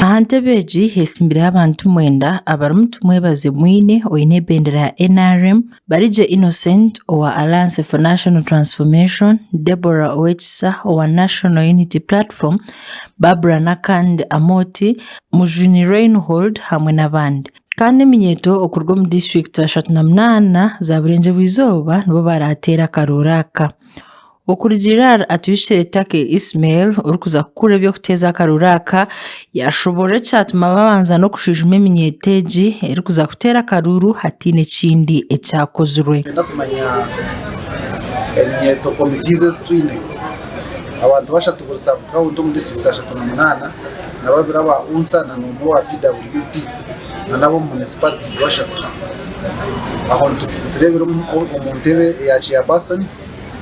Aha ntebe egi hesimbireho abantu mwenda abarimu Tumwebaze Mwine oine ebendera ya NRM, Barigye Innocent owa Alliance for National Transformation, Deborah Owekisa owa National Unity Platform, Barbra Nakandi Amooti, Mujuni Reinhold hamwe n'abandi. Kandi eminyeeto okuruga omu disiturikiti 38 za Burengyerwa-izooba nibo baraateere akaruuru aka. Okurugiirira ahari Atuhikire Take Ismail orikuza kukura eby'okuteeza akaruuru aka, yaashoboorora ekyatuma babanza n'okushwijuma eminyeeto egi erikuza kuteera akaruuru hataine ekindi ekyakozirwe. Nitwenda kumanya eminyeeto committees ezi twine, abantu bashatu buri sub county omu districts 38 na babiri aba UNSA na n'omwe owa PWD na n'ab'omu municipalities bashatu. Aho nitureebera omu ntebe eya chairperson.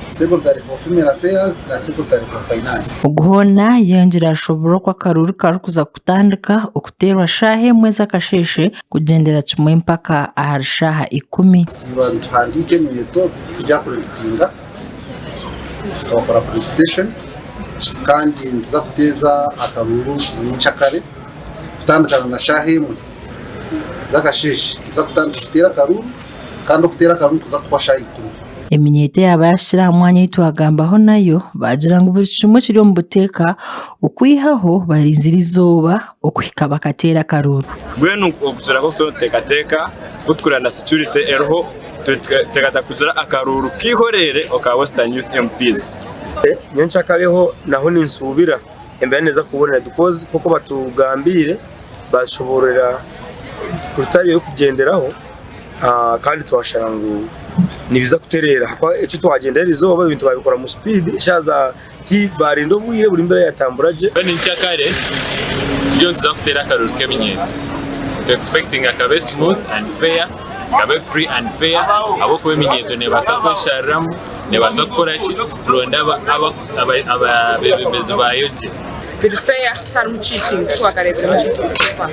Secretary for Female Affairs na Secretary for Finance. Ogu hoona yayongyera yashoborora oku akaruuru karikuza kutandika okuteerwa shaaha emwe z'akasheeshe kugyendera kimwe mpaka ahari shaaha ikumi. Tusiiba nituhandiika eminyeeto turi accreditinga, twakora accreditation kandi nituza kuteeza akaruuru nyenkyakare kutandikana na shaaha emwe z'akasheeshe nituza kutandika kuteera akaruuru kandi okuteera akaruuru nikuza kuhwa shaaha ikumi. Eminyeeto eyaaba yaahikire aha mwanya ei twagambaho nayo baagira ngu buri kimwe kiri omu buteeka okwihaho barinzire eizooba okuhika bakateera akaruuru. Mbwenu okugira ngu nituteekateeka ku tukureba na security eriho, nituteekateeka kugira akaruuru k'eihoreere oka Western Youth MPs. Nyencakareho naho ninsuubira embeera neeza kubonera because nk'oku batugambiire batushoboororera criteria y'okugyenderaho. Kandi twashara ngu nibiza kutereera ahakuba eki twagyenda erizooba ebintu babikora mu sipiidi eshaaha za ti barinda obwire buri mbeera yatambura gye. Mbwenu nyenkyakare turiyo nituza kuteera akaruuru k'eminyeeto. Tu expectinga kabe smooth and fair, kabe free and fair ahabw'okuba eminyeeto neebaasa kweshariramu, neebaasa kukora ki, kuronda abeebembezi baayo gye. Biri fair tiharimu cheating titwakareebiremu cheating so far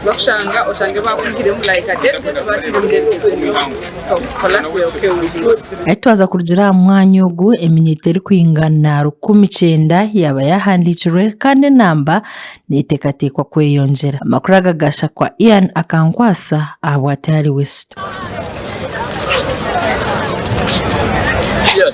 bakushanga oshange bakwihiremu like a delegate batairemu delegate ondiijo so for us we are okay with it. Ahi twaza kurugira aha mwanya ogu, eminyeeto erikwingana 900 yaaba yaahandiikirwe kandi enamba neeteekateekwa kweyongyera. Amakuru aga gaashakwa Ian Akankwasa ahabwa Tayari West. Ian,